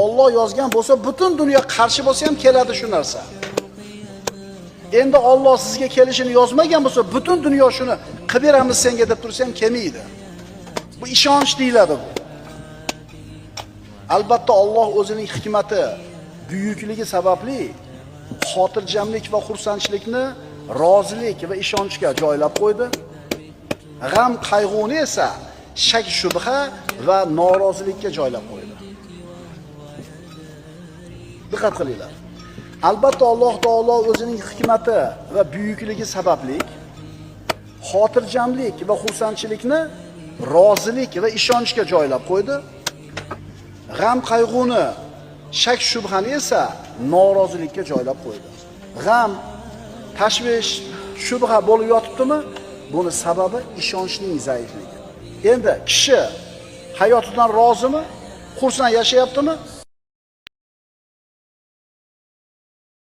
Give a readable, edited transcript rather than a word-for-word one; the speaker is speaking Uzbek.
Olloh yozgan bo'lsa, butun dunyo qarshi bo'lsa ham keladi shu narsa. Endi Olloh sizga kelishini yozmagan bo'lsa, butun dunyo shuni qilib beramiz senga deb tursa ham kelmaydi. Bu ishonch deyiladi bu. Albatta Alloh o'zining hikmati, buyukligi sababli xotirjamlik va xursandchilikni rozilik va ishonchga joylab qo'ydi. G'am qayg'uni esa shak shubha va norozilikka joylab qo'ydi. Diqqat qilinglar. Albatta Alloh taolo o'zining hikmati va buyukligi sababli xotirjamlik va xursandchilikni rozilik va ishonchga joylab qo'ydi. G'am qayg'uni, shak shubhani esa norozilikka joylab qo'ydi. G'am, tashvish, shubha bo'lib yotibdimi? Buni sababi ishonchning zaifligi. Endi kishi hayotidan rozimi? Xursand yashayaptimi?